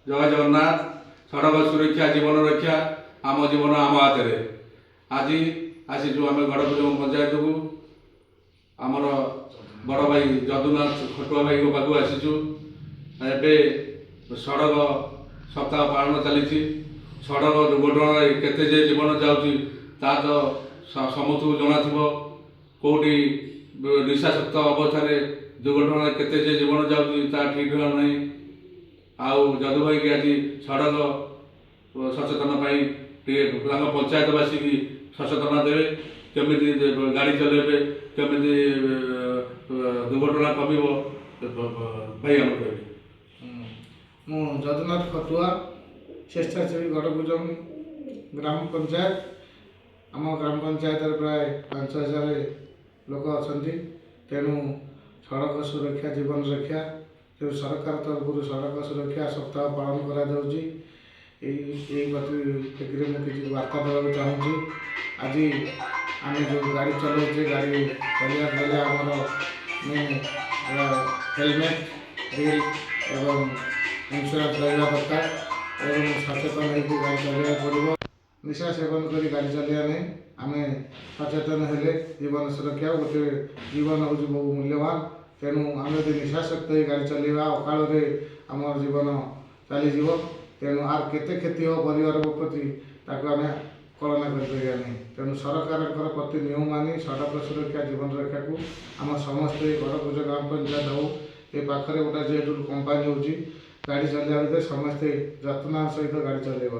ଜୟ ଜଗନ୍ନାଥ। ସଡ଼କ ସୁରକ୍ଷା ଜୀବନ ରକ୍ଷା, ଆମ ଜୀବନ ଆମ ହାତରେ। ଆଜି ଆସିଛୁ ଆମେ ଗଡ଼କୁଜଙ୍ଗ ପଞ୍ଚାୟତକୁ। ଆମର ବଡ଼ ଭାଇ ଯଦୁନାଥ ଖଟୁଆ ଭାଇଙ୍କ ପାଖକୁ ଆସିଛୁ। ଏବେ ସଡ଼କ ସପ୍ତାହ ପାଳନ ଚାଲିଛି। ସଡ଼କ ଦୁର୍ଘଟଣାରେ କେତେ ଯେ ଜୀବନ ଯାଉଛି, ତାହା ତ ସମସ୍ତଙ୍କୁ ଜଣାଥିବ। କେଉଁଠି ନିଶାସକ୍ତ ଅବସ୍ଥାରେ ଦୁର୍ଘଟଣାରେ କେତେ ଯେ ଜୀବନ ଯାଉଛି, ତାହା ଠିକ୍ ଠିକଣା ନାହିଁ। ଆଉ ଯଦୁ ଭାଇକି ଆଜି ସଡ଼କ ସଚେତନ ପାଇଁ ଟିକେ ତାଙ୍କ ପଞ୍ଚାୟତବାସୀକି ସଚେତନ ଦେବେ, କେମିତି ଗାଡ଼ି ଚଲେଇବେ, କେମିତି ଦୁର୍ଘଟଣା କମିବ, ଭାଇ ଆମର କହିବେ। ମୁଁ ଯଦୁନାଥ ଖଟୁଆ, ସ୍ୱେଚ୍ଛାସେବୀ, ଗଡ଼କୁଜଙ୍ଗ ଗ୍ରାମ ପଞ୍ଚାୟତ। ଆମ ଗ୍ରାମ ପଞ୍ଚାୟତରେ ପ୍ରାୟ 5000 ଲୋକ ଅଛନ୍ତି। ତେଣୁ ସଡ଼କ ସୁରକ୍ଷା ଜୀବନ ରକ୍ଷା। ତେଣୁ ସରକାର ତରଫରୁ ସଡ଼କ ସୁରକ୍ଷା ସପ୍ତାହ ପାଳନ କରାଯାଉଛି। ଏଇ ପରିପ୍ରେକ୍ଷୀରେ ମୁଁ କିଛି ବାର୍ତ୍ତା ଦେବାକୁ ଚାହୁଁଛି। ଆଜି ଆମେ ଯେଉଁ ଗାଡ଼ି ଚଲାଉଛେ, ଗାଡ଼ି ଚଲାଇବାକୁ ହେଲେ ଆମର ମେନ୍ ହେଲମେଟ୍, ବିଲ୍ ଏବଂ ଇନ୍ସୁରାନ୍ସ ରହିବା ଦରକାର ଏବଂ ସଚେତନ ହେଇକି ଗାଡ଼ି ଚଲାଇବାକୁ ପଡ଼ିବ। ନିଶା ସେବନ କରି ଗାଡ଼ି ଚଲାଇବା ନାହିଁ। ଆମେ ସଚେତନ ହେଲେ ଜୀବନ ସୁରକ୍ଷା। ଗୋଟେ ଜୀବନ ହେଉଛି ବହୁ ମୂଲ୍ୟବାନ। ତେଣୁ ଆମେ ଯଦି ନିଶାସକ୍ତ ହେଇ ଗାଡ଼ି ଚଲାଇବା, ଅକାଳରେ ଆମର ଜୀବନ ଚାଲିଯିବ। ତେଣୁ ଆର କେତେ କ୍ଷତି ହେବ ପରିବାର ପ୍ରତି, ତାକୁ ଆମେ କଳନା କରିପାରିବା ନାହିଁ। ତେଣୁ ସରକାରଙ୍କର ପ୍ରତି ନିୟମ ମାନି ସଡ଼କ ସୁରକ୍ଷା ଜୀବନ ରକ୍ଷାକୁ ଆମ ସମସ୍ତେ, ଗଡ଼କୁଜ ଗ୍ରାମ ପଞ୍ଚାୟତ ହେଉ, ଏ ପାଖରେ ଗୋଟେ ଯେହେତୁ କମ୍ପାନୀ ହେଉଛି, ଗାଡ଼ି ଚଲାଇବା ଭିତରେ ସମସ୍ତେ ଯତ୍ନର ସହିତ ଗାଡ଼ି ଚଲାଇବ।